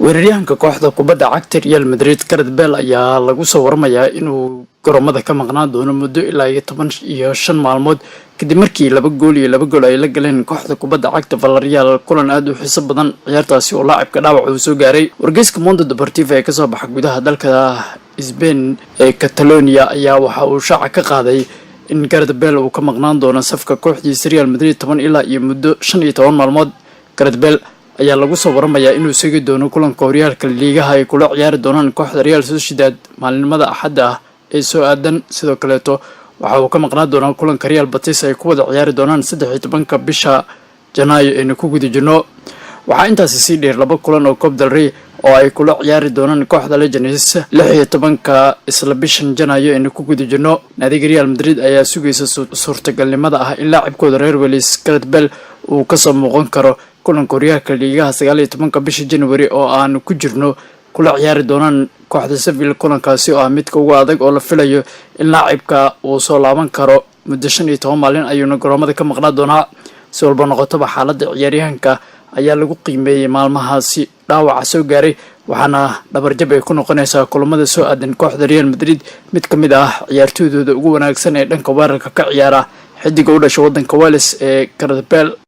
Weeraryahanka kooxda kubadda cagta Real Madrid, Gareth Bale, ayaa lagu soo waramayaa inuu garoomada ka maqnaan doono muddo ilaa iyo 15 maalmood, kadib markii 2 gool iyo 2 gool ay la galeen kooxda kubadda cagta Villarreal, kulan aada u xiiso badan, ciyaartaasi oo laacibka dhaawac uu soo gaaray. Wargeyska Mundo Deportivo ee kasoo baxa gudaha dalka Spain ee Catalonia ayaa waxa uu shaaca ka qaaday in Gareth Bale uu ka maqnaan doono safka kooxdiisa Real Madrid 10 ilaa iyo muddo 15 maalmood. Gareth Bale ayaa lagu soo waramayaa inuu seegi doono kulanka horyaalka liigaha ay kula ciyaari doonaan kooxda Real Sociedad maalinimada Axadda ah ee soo aadan. Sidoo kaleeto waxa uu ka maqnaan doonaa kulanka Real Betis ay ku wada ciyaari doonaan 13-ka bisha Janaayo aynu ku guda jirno. Waxaa intaasi sii dheer laba kulan oo Copa del Rey oo ay kula ciyaari doonaan kooxda Leganes 16-ka isla bishan Janaayo aynu ku guda jirno. Naadiga Real Madrid ayaa sugaysa suurtagalnimada ah in laacibkooda reer Wales, Gareth Bale, uu kasoo muuqan karo kulanka horyaalka liigaha 19-ka bisha January oo aanu ku jirno kula ciyaari doonaan kooxda Sevilla, kulankaasi oo ah midka ugu adag oo la filayo in laacibka uu soo laaban karo. Muddo 15 maalin ayuuna garoomada ka maqnaa doonaa. Si walba noqotaba, xaaladda ciyaaryahanka ayaa lagu qiimeeyey maalmahaasi dhaawaca soo gaaray, waxaana dhabarjab ay ku noqonaysaa kulamada soo aadan kooxda Real Madrid mid ka mid ah ciyaartooydooda ugu wanaagsan ee dhanka weerarka ka ciyaara, xidiga u dhasha waddanka Wales ee Gareth Bale.